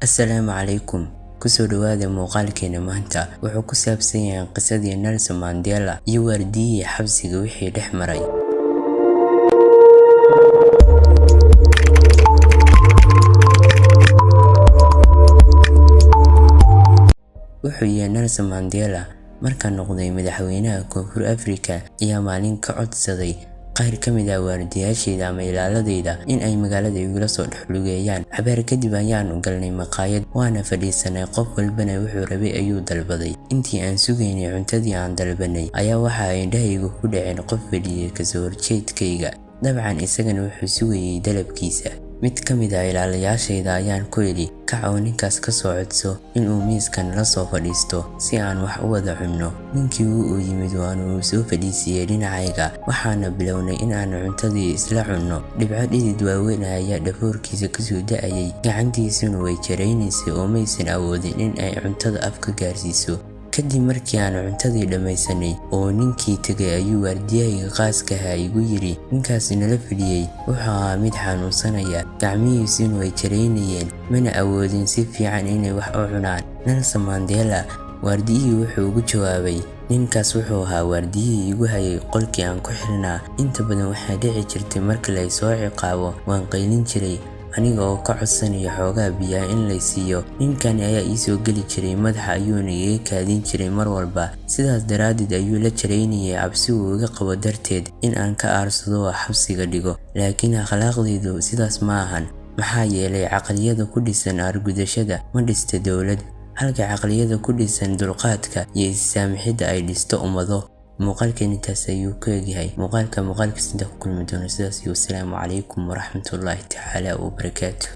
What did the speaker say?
Assalaamu calaykum. Kusoo dhawaada muuqaalkeena maanta. Wuxuu ku saabsan yahay qisadii Nelson Mandela iyo waardiyihii xabsiga wixii dhex maray. Wuxuu yahay Nelson Mandela markaa noqday madaxweynaha Koonfur Afrika ayaa maalin ka codsaday qaar ka mid ah waardiyaashayda ama ilaaladayda in ay magaalada igula soo dhex lugeeyaan. Cabaar kadib ayaanu galnay maqaayad, waana fadhiisanay, qof walbana wuxuu rabay ayuu dalbaday. Intii aan sugaynay cuntadii aan dalbanay ayaa waxa ay indhahaygu ku dhaceen qof fadhiyay kasoo horjeedkayga. Dabcan isagana wuxuu sugayay dalabkiisa. Mid ka mid ah ilaalayaashayda ayaan ku idhi, kac oo ninkaas ka soo codso inuu miiska nala soo fadhiisto si aan wax u wada cunno. Ninkii wuu yimid waana uu soo fadhiisiyey dhinacayga, waxaana bilownay in aan cuntadii isla cunno. Dhibco dhidid waaweyn ayaa dhafoorkiisa kasoo da'ayay, gacantiisuna way jaraynaysay oo maysan awoodin in ay cuntada afka gaarsiiso. Kadib markii aan cuntadii dhammaysanay oo ninkii tegay ayuu waardiyahayga khaaska ahaa igu yidhi, ninkaas nala fadhiyey wuxuu ahaa mid xanuunsanaya, gacmihiisuna way jaraynayeen, mana awoodin si fiican inay wax u cunaan. Nelson Mandela waardiyihii wuxuu ugu jawaabay, ninkaas wuxuu ahaa waardiyihii igu hayay qolkii aan ku xirnaa. Inta badan waxaa dhici jirtay marka la soo ciqaabo waan qaylin jiray aniga oo ka codsanaya xoogaa biyaha in lay siiyo. Ninkani ayaa ii soo geli jiray, madaxa ayuuna iga kaadin jiray mar walba. Sidaas daraaddeed ayuu la jaraynayay cabsi uu iga qabo darteed in aan ka aarsado oo xabsiga dhigo. Laakiin akhlaaqdaydu sidaas ma ahan, maxaa yeelay caqliyada ku dhisan aargudashada ma dhista dowlad, halka caqliyada ku dhisan dulqaadka iyo is-saamixidda ay dhisto ummado. Muuqaalkeen intaas ayuu ku egyahay. Muuqaalka muuqaalkiisa inta ku kulmi doono sidaas iyo wassalaamu calaykum waraxmatullaahi tacaala wabarakaatuh.